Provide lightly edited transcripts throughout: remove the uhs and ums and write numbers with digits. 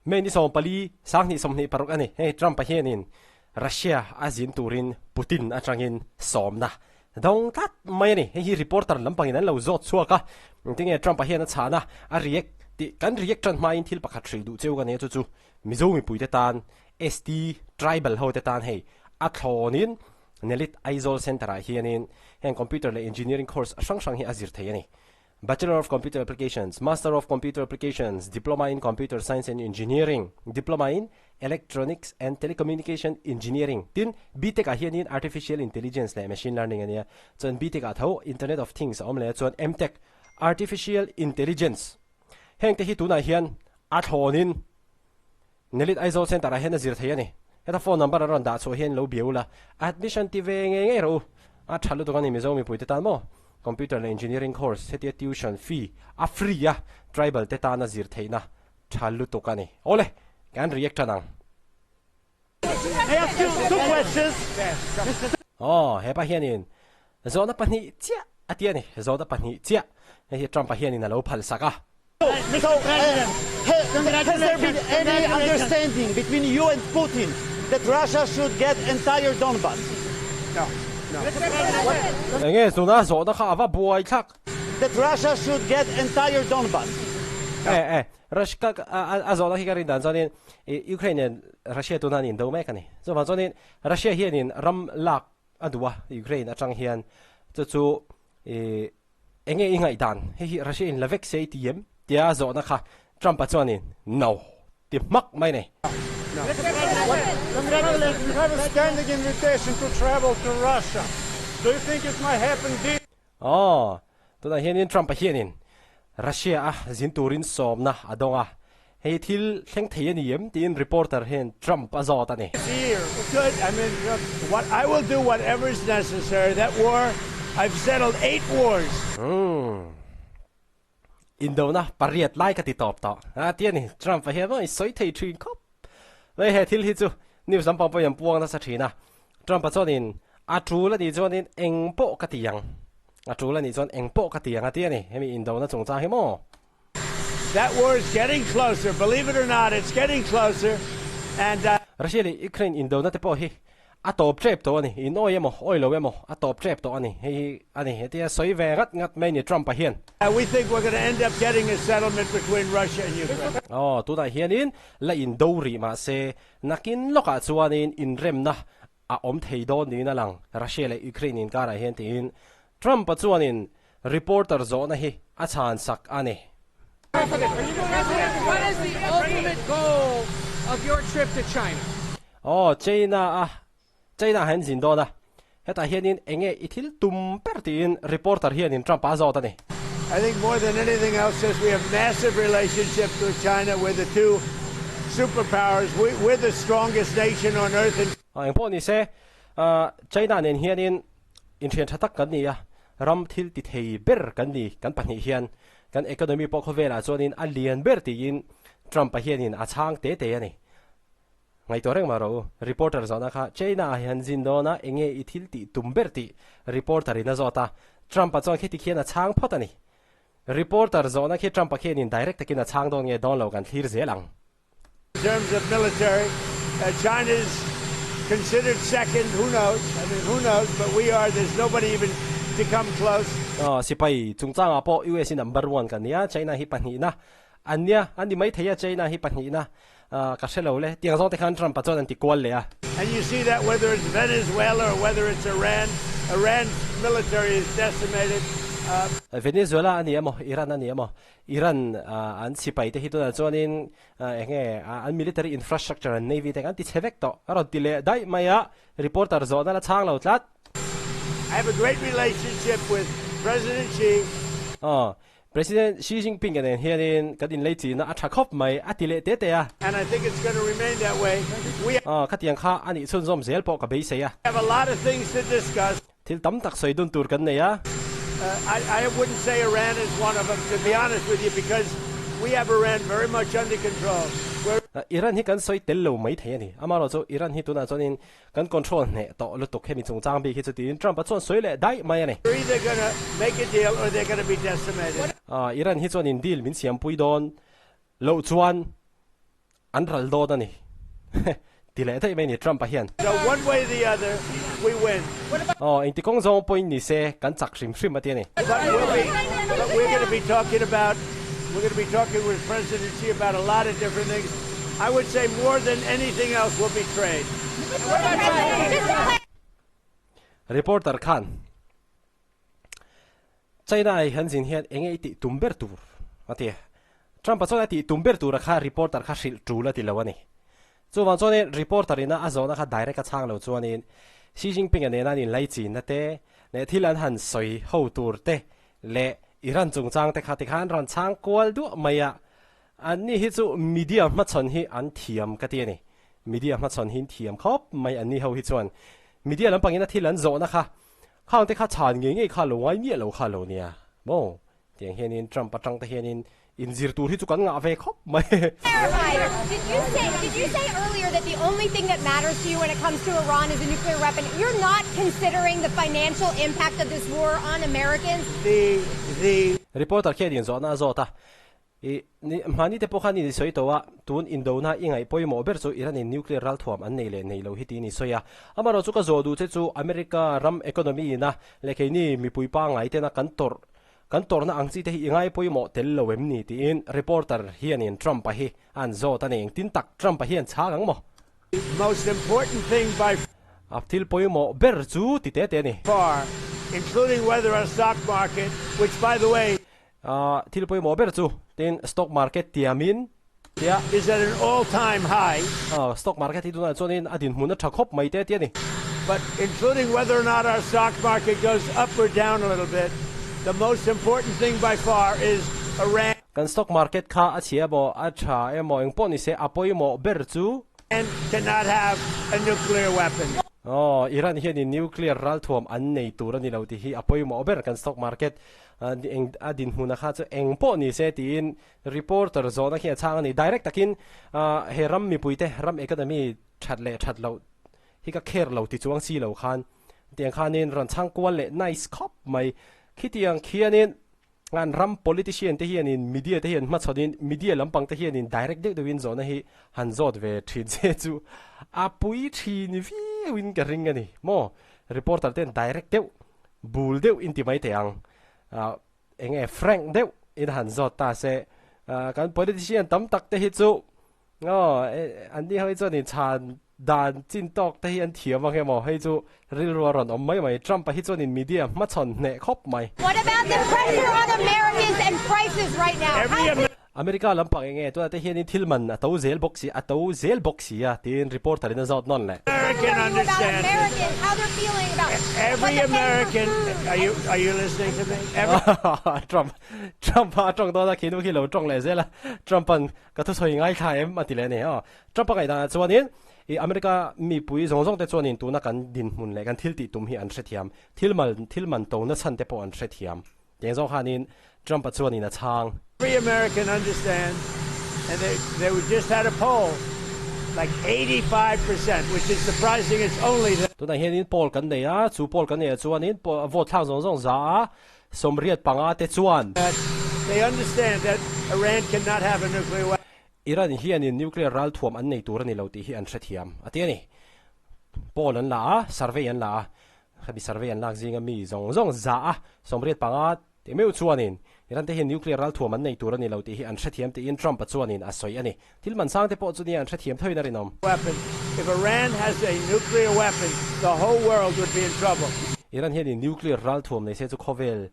May ni 14, 2026 a ni. Hei Trump-a hianin Russia a zin turin Putin atangin sawmna dawng tlat mai a ni. Hei hi reporter lampangin an lo zawt chhuak a, engtinge Trump-a hian a chhana a react tih kan react tan hmain thil pakhat hrilh duh cheu ka nia chu chu Mizo mipuite tan ST tribal ho te tan hei a thlawnin Nelit Aizawl Centre-ah hianin heng computer leh engineering course hrang hrang hi a zir thei a ni. Bachelor of Computer Applications, Master of Computer Applications, Diploma in Computer Science and Engineering, Diploma in Electronics and Telecommunication Engineering tin BTech ah hianin Artificial Intelligence leh Machine Learning a nia. Chuan BTech ah tho Internet of Things a awm leh a chuan MTech, Artificial Intelligence. Heng te hi tunah hian a thlawnin Nelit Aizawl Centre ah hian a zir thei a ni. Heta phone number a rawn dah chhuah hian lo bia ula, admission ti ve ngei ngei rawh u. A tha lutuk a ni Mizo mipui te tan maw? Computer leh Engineering course hetia tuition fee a free a tribal te tana zir theihna tha lutuk a ni. Awle, kan react tan ang. I ask you two questions. Aw, hepa hianin zawhna pahnih chiah a ti a ni, zawhna pahnih chiah. Hei hi Trump-a hianin a lo phalsak a. So, has there been any understanding between you and Putin that Russia should get entire Donbass? No, no. Enge tuna zawhna kha a va buai thlak. That Russia should get entire Donbass. Eh eh, Russia ka a zawhna khi ka rin dan chuanin Ukraine nen Russia tuna an indo mek a ni. Chuvang chuanin Russia hianin ram lak a duh a Ukraine atang hian chu chu i Enge i ngaihdan? Hei hi Russia in la vek se i ti em? Tia a zawhna kha Trump-a chuanin No ti hmak mai nei. Congratulations, you have a standing invitation to travel to Russia. Do you think it might happen this Aw, tunah hianin Trump-a hianin Russia a zin turin sawmna a dawng a, hei thil thleng thei a ni em? tiin reporter hian Trump a zawt a ni. Year? Good, I mean, what I will do whatever is necessary. That war, I've settled eight wars. Umm. Indona pariat lai ka ti tawp tawh a ti a ni. Trump-a hian maw i sawi thei thin khawp mai he thil hi chu news lampang pawhin an puang nasa thin a. Trump-a chuanin a tul a nih chuanin eng pawh ka ti ang, a tul a nih chuan eng pawh ka ti ang a ti a ni. Hemi indona chungchang hi maw? That war is getting closer, believe it or not, it's getting closer and. Russia leh Ukraine indona te pawh hi a tawp tep tawh a ni, in awi emaw awi lo emaw a tawp tep tawh a ni, hei hi a ni, hetia sawi ve ngat ngat mai ni Trump-a hian. We think we're gonna end up getting a settlement between Russia and Ukraine. Aw, tunah hianin la indo rih mahse Nakin lawkah chuanin inremna a awm thei dawn niin a lang, Russia leh Ukraine inkarah hian tiin Trump-a chuanin reporter zawhna hi a chhan sak a ni. What is the ultimate goal of your trip to China? Aw, China a China ah hian zin dawn a, hetah hianin enge i thil tum ber tiin reporter hianin Trump-a a zawt a ni. I think more than anything else since we have massive relationships with China, we're the two superpowers, we, we're the strongest nation on earth in. Eng pawh ni se, China nen hianin inthian tha tak kan ni a, ram thil ti thei ber kan ni kan pahnih hian, kan economy pawh khawvelah chuanin a lian ber tiin Trump-a hianin a chhang te te a ni. Ngaihtuah reng mah rawh u. Reporter zawhna kha China ah hian zin dawn a, enge i thil tih tum ber tih reporter in a zawt a. Trump-a chuan khiti khian a chhang phawt a ni. Reporter zawhna khi Trump-a khian in direct takin a chhang dawn nge dawn lo kan thlir zel ang. In terms of military, China's considered second, who knows, I mean who knows, but we are, there's nobody even to come close. Aw, sipai chungchangah pawh US hi number one kan nia, China hi pahnihna an nia, an ni maithei a China hi pahnihna. Ka hre lo le. Tiang zawng te khan Trump-a chuan an ti kual leh a. And you see that whether it's Venezuela or whether it's Iran, Iran's military is decimated. Venezuela a ni emaw, Iran a ni emaw, Iran an sipai te hi tunah chuanin eng nge an military infrastructure an navy te kha an ti chhe vek tawh. A rawn ti leh daih mai a, reporter zawhna la chhang lo tlat. I have a great relationship with President Xi. Aw, President Xi Jinping nen hianin kan inlei chihna a tha khawp mai, a ti leh te te a. And I think it's gonna remain that way. We. Aw, khatiang kha a nih chhunzawm zel pawh ka beisei a. Have a lot of things to discuss. Thil tam tak sawi dun tur kan nei a. I, I wouldn't say Iran is one of them, to be honest with you, because we have Iran very much under control. We're. Iran hi kan sawi tel lo mai thei a ni. Amaherawhchu Iran hi tunah chuanin Kan control hneh tawh lutuk hemi chungchang bik hi chu tiin Trump-a chuan sawi leh daih mai a ni. They're either gonna make a deal or they're gonna be decimated. Iran hi chuan in deal min siampui dawn loh chuan An ral dawn a ni. Ti leh daih mai a ni Trump-a hian. So one way or the other, we win. Aw, engti kawng zawng pawhin ni se, kan chak hrim hrim a ti a ni. But we'll be, but we're gonna be talking about, we're gonna be talking with President Xi about a lot of different things. I would say more than anything else will be trade. Reporter khan China-i han zin hian enge i tih tum ber tur? a ti a. Trump-a chuan a tih tum ber tura kha reporter kha hrilh tul a ti lo a ni. Chuvang chuanin reporter ina a zawhna kha direct a chhang lo chuanin Xi Jinping-a nena an inlaichinna te leh thil an han sawi ho tur te leh Iran chungchang te kha tikhan rawn chhang kual duah mai a. Anni hi chu media hmachhawn hi an thiam ka ti a ni. Media hmachhawn hi an thiam khawp mai anni ho hi chuan. Media lampangin a thil an zawhna kha Khang te kha chhan ngei ngei kha lo ngai miah lo kha lo nia maw? Tiang hianin Trump atang te hianin inzir tur hi chu kan ngah ve khawp mai. Did you say did you say earlier that the only thing that matters to you when it comes to Iran is a nuclear weapon? You're not considering the financial impact of this war on Americans? The the. Reporter khian inzawhna a zawt a, I ni, hmani te pawh khan in i sawi tawh a, tun indona i ngaih pawimawh ber chu Iran in nuclear ralthuam an nei leh nei lo hi tiin i sawi a. Amaherawh chu ka zawh duh che chu America ram economy ina leh keini mipui pangngai tena kan tawrh kan tawrhna ang chi te hi i ngai pawimawh tel lo em ni tiin reporter hianin Trump-a hi a an zawt a ni. Engtin tak Trump-a hian chhang ang maw? Most important thing by. A thil pawimawh ber chu ti te te a ni. Far, including whether our stock market, which by the way. A thil pawimawh ber chu tin stock market tiamin tia. Is at an all time high. A stock market hi tunah chuanin a dinhmun a tha khawp mai te tia ni. But including whether or not our stock market goes up or down a little bit, the most important thing by far is Iran. Kan stock market kha a chhia emaw a tha emaw engpawh ni se a pawimawh ber chu. Cannot have a nuclear weapon. Aw, Iran hianin nuclear ralthuam an nei tur a ni lo tih hi a pawimawh ber kan stock market A dinhmuna kha chu eng pawh ni se tiin reporter zawhna khi a chhang a ni. Direct takin he ram mipuite ram economy that leh that loh hi ka care lo ti chuang si lo khan tiang khanin rawn chhang kual leh nice khawp mai. Khitiang khianin an ram politician te hianin media te hian hmachhawnin media lampang te hianin direct deuh deuhin zawhna hi han zawt ve thin che chu a pui thin viauin ka ring a ni maw. Reporter ten direct deuh Bul deuh in ti mai teh ang. Eng nge frank deuh in han zawt ta se. Kan politician tam tak te hi chu aw an ni ho hi chuan in chhan dan chin tawk te hi an thiam ang emaw hei chu rilru a rawn awm mai mai. Trump a hi chuan in media hmachhawn hneh khawp mai. What about the pressure on Americans and prices right now? America lampang eng nge tunah te hianin thil man a to zel bawk si, a to zel bawk si a tiin reporter in a zawt nawn leh. American understand Every American are you are you listening to me? Every Trump Trump a tawng dawn a khi nu khi lo tawng leh zel a Trump an ka thusawi ngaithla em a ti leh a ni aw. Trump a ngaihdan ah chuanin i America mipui zawng zawng te chuanin tuna kan dinhmun leh kan thil tih tum hi an hrethiam thil mal thil man to na chhan te pawh an hrethiam. Tiang zawng khanin Trump-a chuanin a chhang. Every American understands and they they just had a poll like 85% which is surprising it's only the. Tunah hianin poll kan nei a, chu poll kan neiah chuanin vote thlak zawng zawng za a 85 te chuan. That they understand that Iran cannot have a nuclear weapon. Iran hianin nuclear ralthuam an nei tur a ni lo tih hi an hrethiam a ti a ni. Poll an la a, survey an la a, Hemi survey an lak zinga mi zawng zawng za a 85 tih meuh chuanin Iran te hian nuclear ralthuam an nei tur a ni lo tih hi an hrethiam tiin Trump-a chuanin a sawi a ni. Thil man sang te pawh chu nia an hrethiam thoin a rinawm. Weapon. If Iran has a nuclear weapon, the whole world would be in trouble. Iran hianin nuclear ralthuam nei se chu khawvel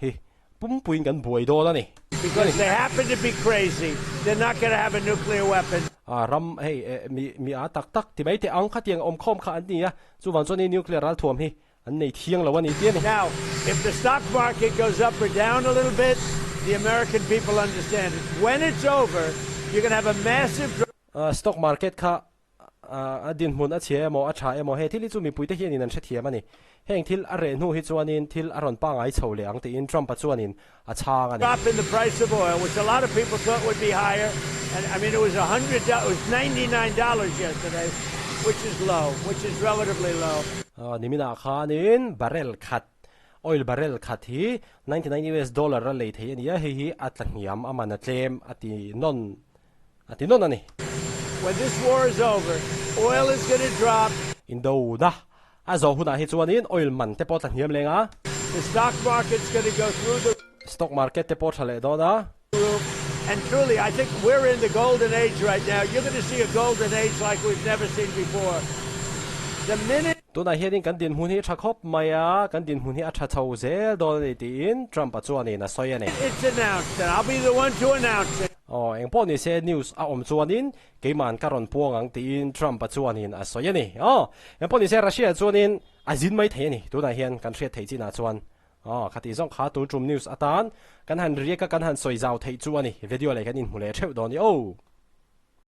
hi pumpuiin kan buai dawn a ni. Because they happen to be crazy, they're not gonna have a nuclear weapon. A ram hei mi mi a tak tak ti mai teh ang khatiang awm khawm kha an ni a, chuvang chuan hei nuclear ralthuam hi an nei thiang lo a ni tih a ni. Now, if the stock market goes up or down a little bit, the American people understand it. When it's over, you're gonna have a massive drop. Stock market kha A dinhmun a chhia emaw a tha emaw he thil hi chu mipuite hianin an hrethiam a ni. Heng thil a reh hnu hi chuanin thil a rawn pangngai chho leh ang tiin Trump-a chuanin a chhang a ni. Drop in the price of oil which a lot of people thought would be higher and I mean it was a hundred it was $99 yesterday which is low which is relatively low. Niminah khanin barrel khat oil barrel khat hi 99 US dollar a lei thei a ni a, hei hi a tla hniam a man a tlem a ti nawn A ti nawn a ni. When this war is over, oil is going to drop. Indona a zawh hunah hi chuanin oil man te pawh tla hniam leng a. The stock market's going to go through the. Stock market te pawh tha leh dawn a. Roof. And truly, I think we're in the golden age right now. You're going to see a golden age like we've never seen before. The minute. Tunah hianin kan dinhmun hi a tha khawp mai a, kan dinhmun hi a tha chho zel dawn a ni tiin Trump-a chuanin a sawi a ni. It's announced and I'll be the one to announce it. Aw, eng pawh ni se news a awm chuanin keiman ka rawn puang ang tiin Trump-a chuanin a sawi a ni. Aw, eng pawh ni se Russia chuanin a zin mai thei a ni tunah hian kan hriat theih chinah chuan. Aw, khati zawng kha tun tum news atan kan han riak a kan han sawi zau theih chu a ni. Video leh kan inhmu leh theuh dawn i aw.